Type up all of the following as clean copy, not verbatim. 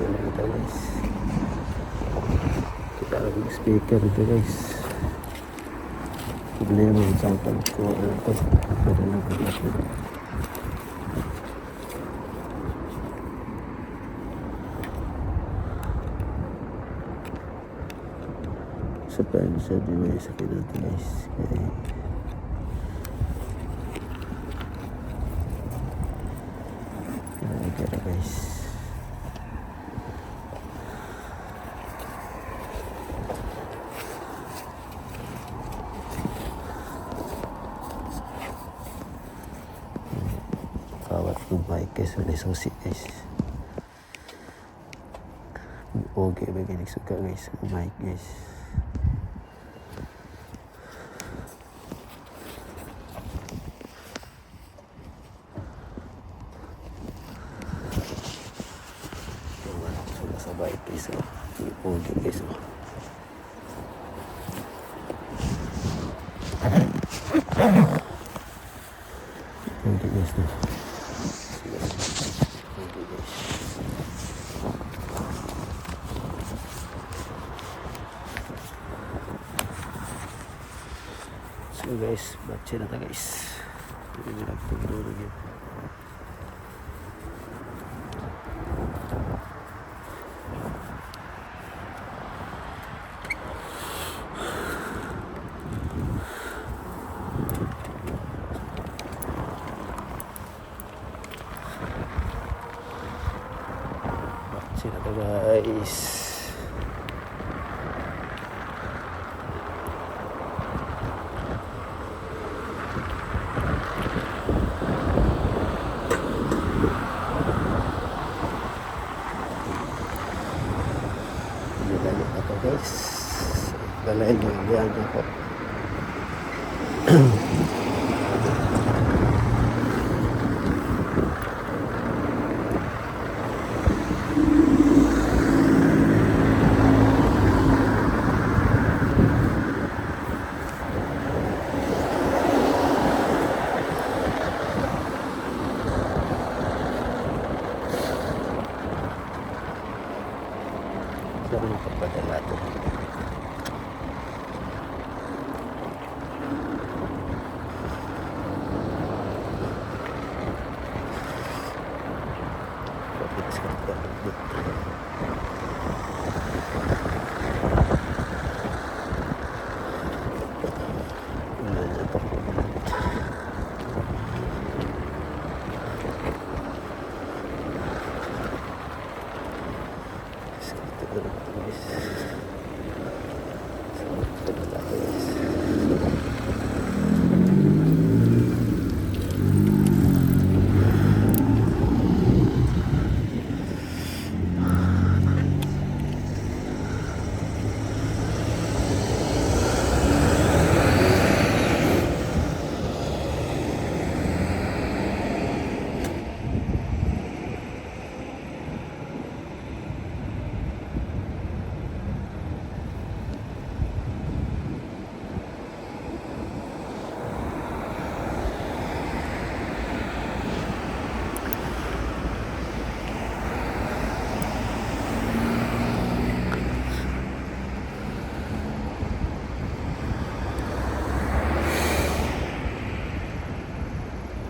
Dala kita, guys. Kita lang speaker dito, guys. Problema sa pagkuha na ito. Pwede lang natin. Sa plan sa di ba sakit natin, guys. Kaya kaya guys. Kawat ng bike, guys, wala susi, guys. Okay ba ganing suka, guys, ang bike, guys. Wala sa bike, guys, oh. Okay, guys, oh. Okay, guys, no. Okay, guys. So guys, batche na ta, guys. Hindi na nagtugtog na yun. Batche na ta, guys. Dali na to, guys. Dalain mo yan ako. Saan mo pagpadala to? Pagpapit ka. Wala na ito. Diskarte na lang ito, guys. So, padala ko, guys.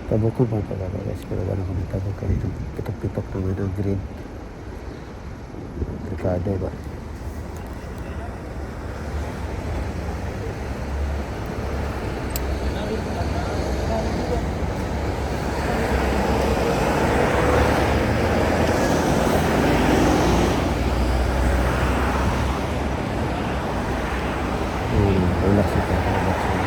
Tabok ko pa pala, guys, pero wala kami tabok kaya itong pitok-pitok naman ang green. Delikado ba? Relax ito, relax ito.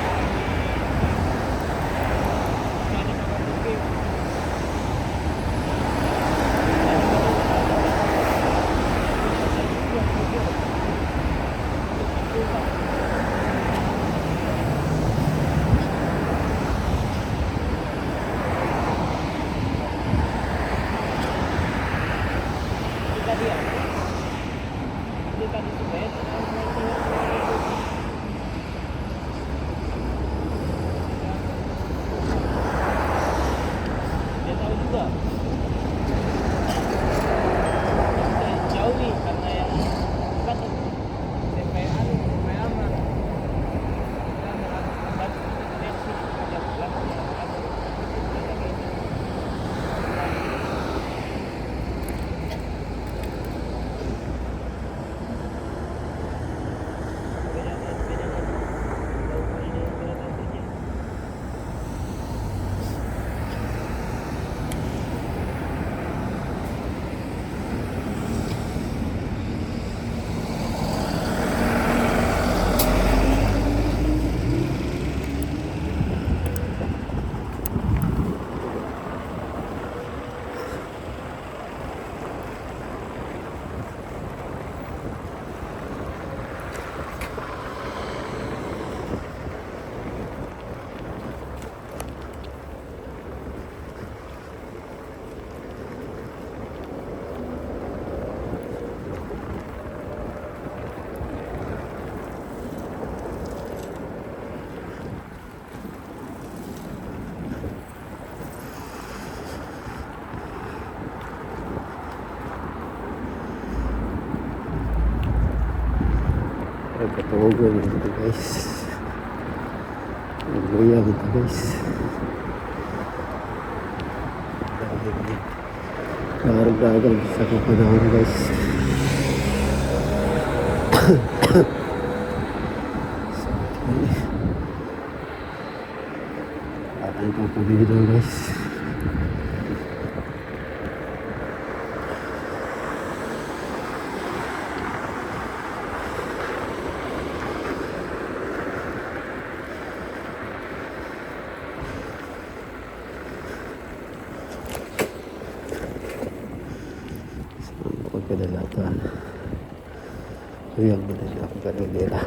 Pagkatuogon ito, guys. Nagluya ito, guys. Dahil nakaragdagan sa panahon, guys. So, okay. Akan itong pabili daw, guys. So, bukod kadalatan. Luyang na nila ako ganun nila.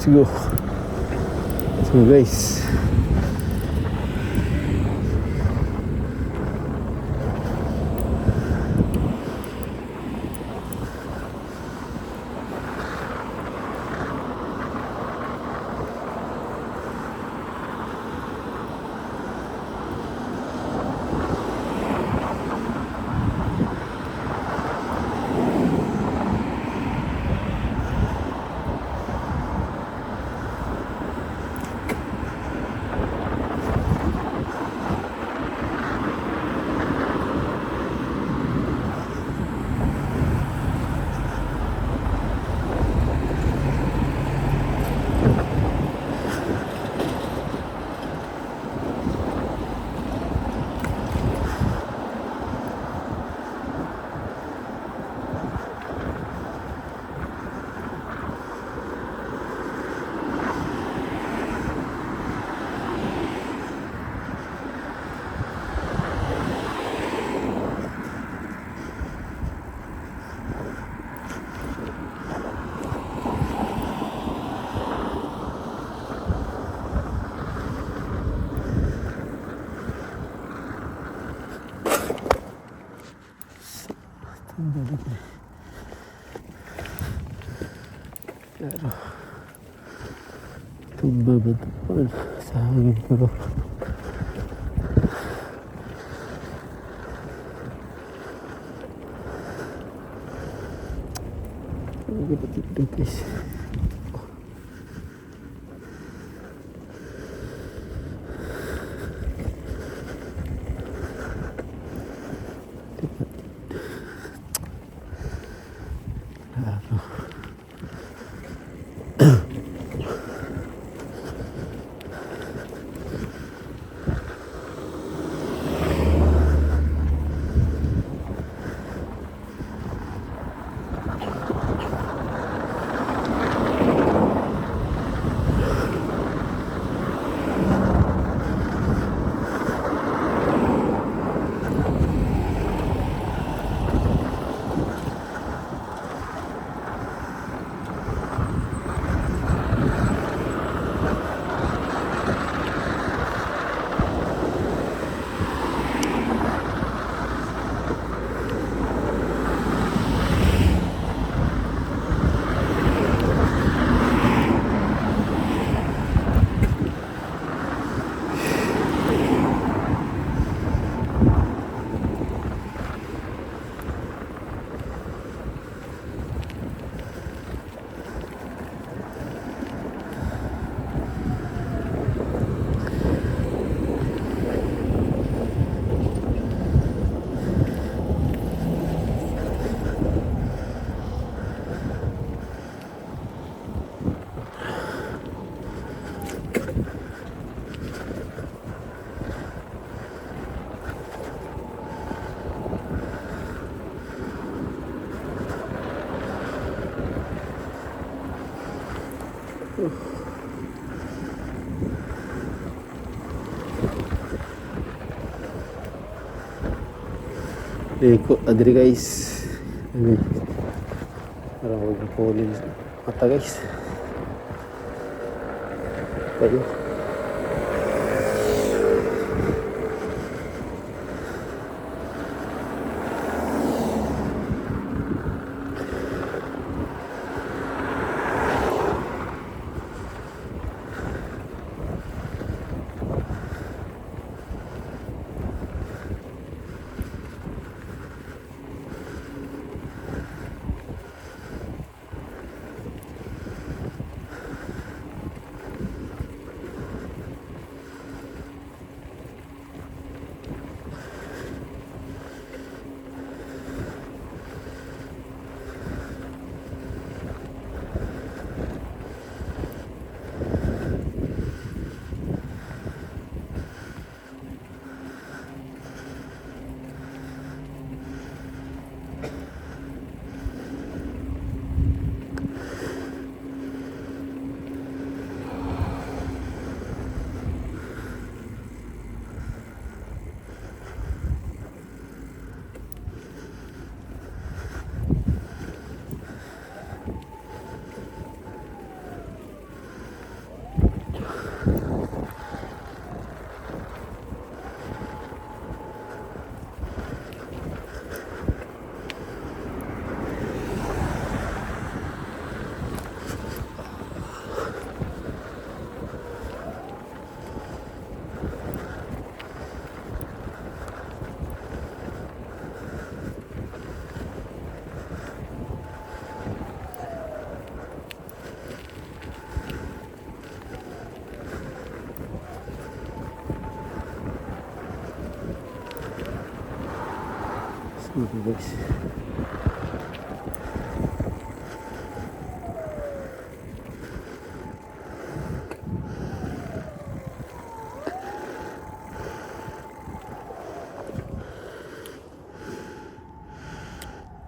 Let's go. Let's go, guys. Pero tumba ba ito sa hangin, pero ang ganda dito, guys. Claro. Liko adri, guys. Ano? Para wag kunin mata, guys. Tayo. Okay, guys.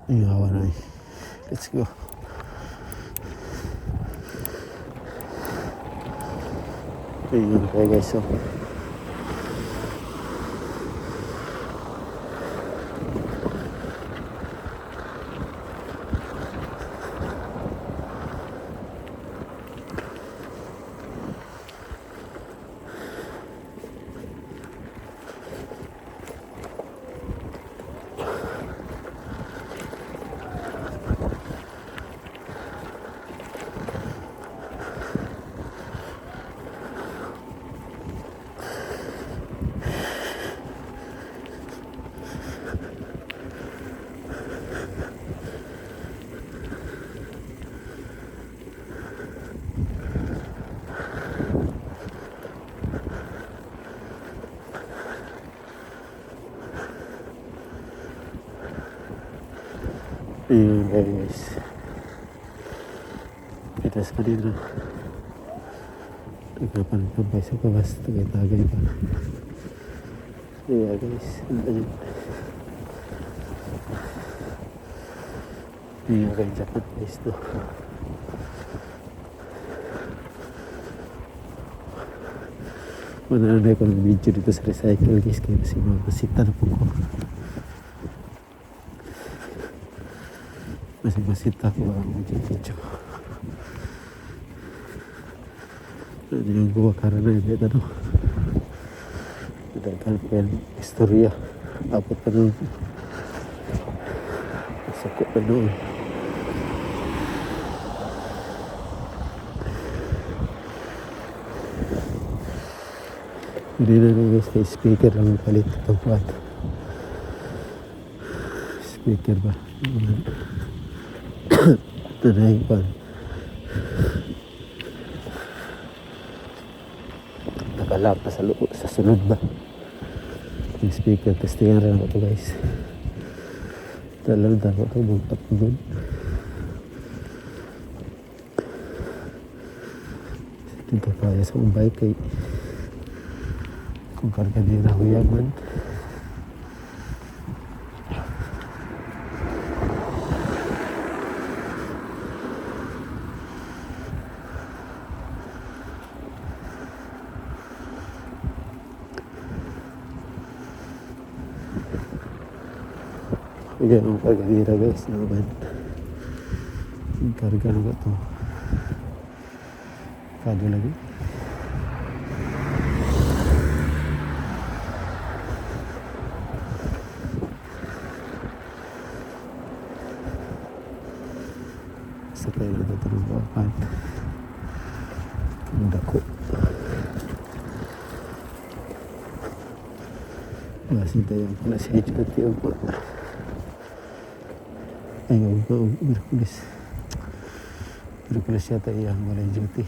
Ingawa na eh. Let's go. Ayun tayo, guys. So, ayun tayo, guys. Pitas pa dito. Nagkapantampay sa gawas. Tagay-tagay pa. Yeah, guys. Ayun. Ayun kayo Japan, guys. No? Wala na ko ng video dito sa recycle, guys, kaya kasi masita na po ko. Masih masita ko ang video. Ano yung gawa karana yung ito, no? Daghan pa yung istorya. Abot pa noon. Suko pa noon. Hindi na na, guys, kay speaker lang palit itong kuwan. Speaker ba? Ito na yung kuwan. Nakalap na sa, loob, sa sulod ba? Yung speaker, testingan rin ako ito, guys. Dalang dako ito, bugpat doon. Dito kaya sa akong bike kay kung karga di na huyag man. Bigyan ang karga dira, guys, naman. Ang karga na ba ito? Kado lagi. Sa tayo na ito ng buwakan. Ang dako. Basin tayo pala si HOT o po. Ay, og og Miyerkules. Miyerkules yata iyang walay duty.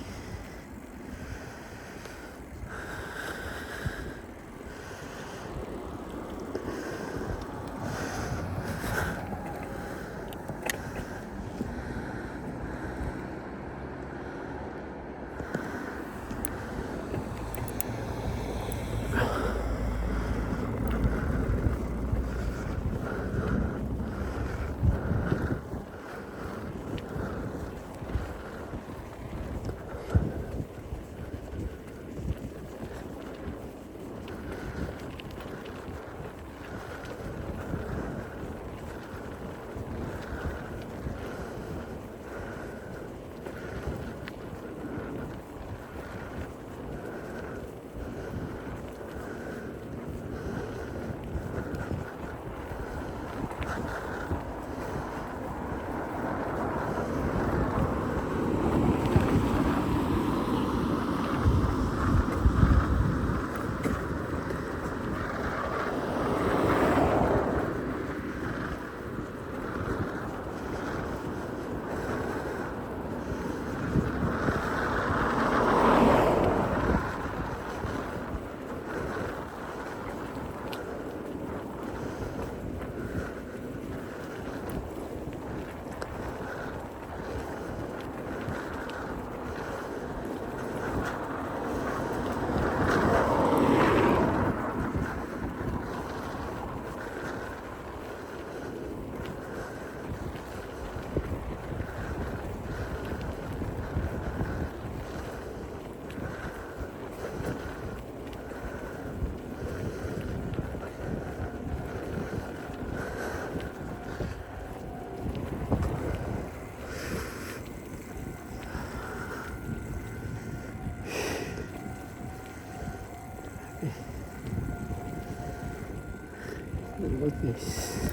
Yes.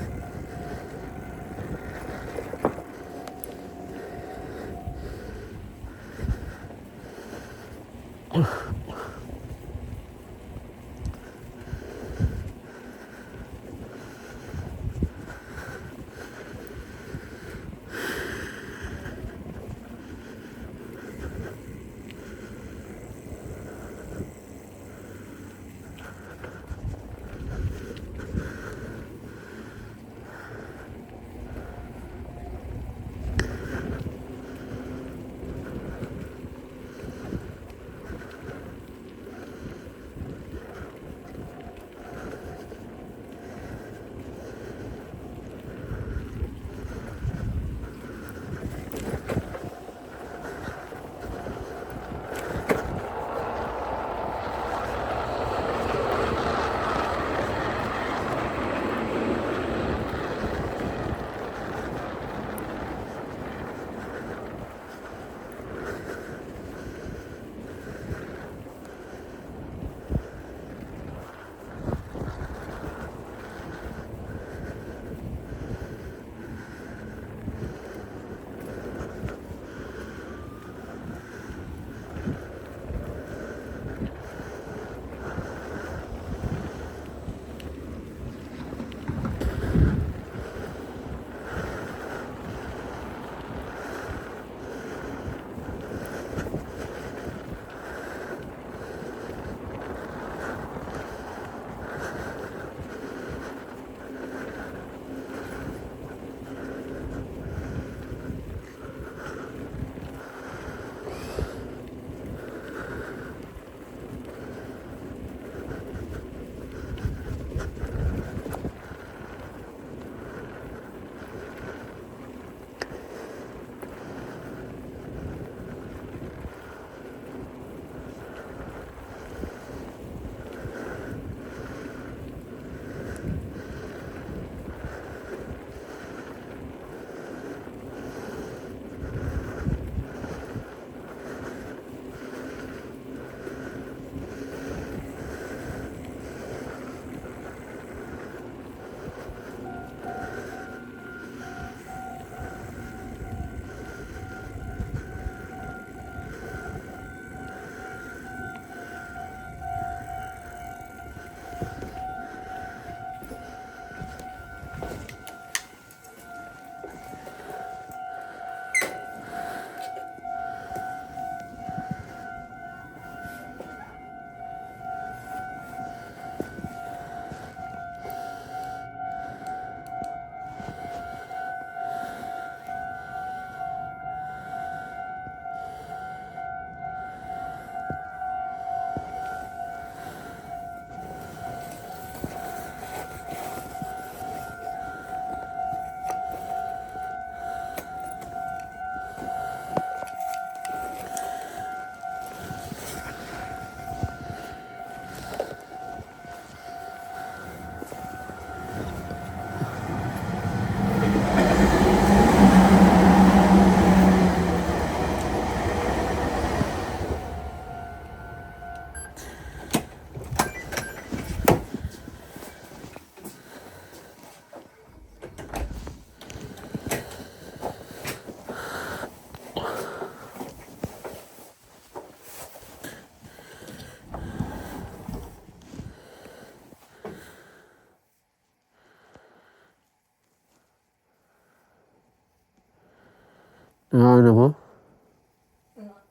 Ano mo?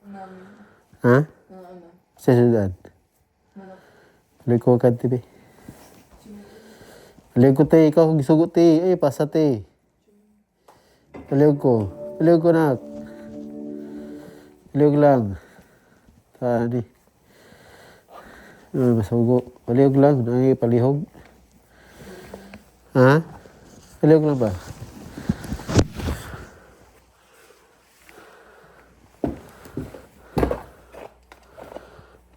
Namin. Ha? Ano? Sa sudan? Manok. Liko ka tibi. Liko te, ikaw kung gisugot te. Eh, pasa te. Palihog ko. Palihog ko na. Palihog lang. Tani. Ay, masugo. Palihog lang. Ay, palihog. Ha? Palihog lang ba?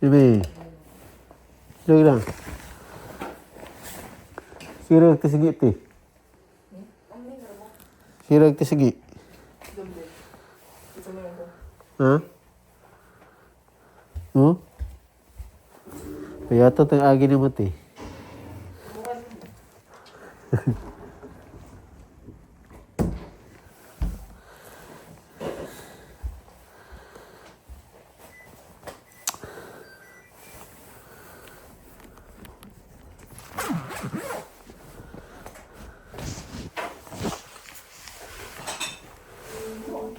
Bibi. Palihog lang. Sira tisigi ti. Sira tisigi. Gabi. Ito mo yun. Ha? Oh? Kaya ito tayong agi ni Mati.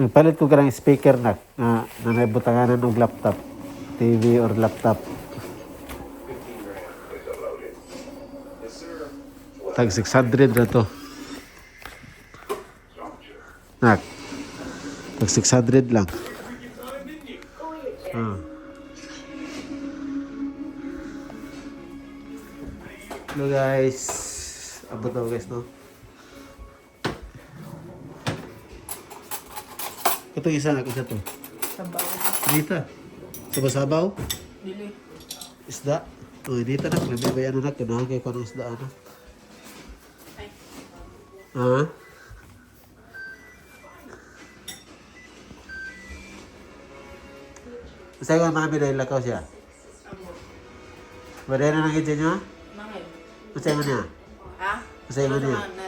Nagpalit ko karang speaker na na, na may butanganan og laptop, TV or laptop. Tag 600 na to. Nak. Tag 600 lang. Ah. Hello guys. Abot daw guys, no? Ito isa na, isa to. Sabaw. Dita. Sabaw-sabaw? Dili. Isda. Oh, dito na. May bayan na na. Kaya ko ng isda ano. Ay. Ha? Sa'yo ka mami dahil lakaw siya. Amo. Baday na nang itse niyo? Mangil. Masaya man niya. Ha? Masaya man niya. Na.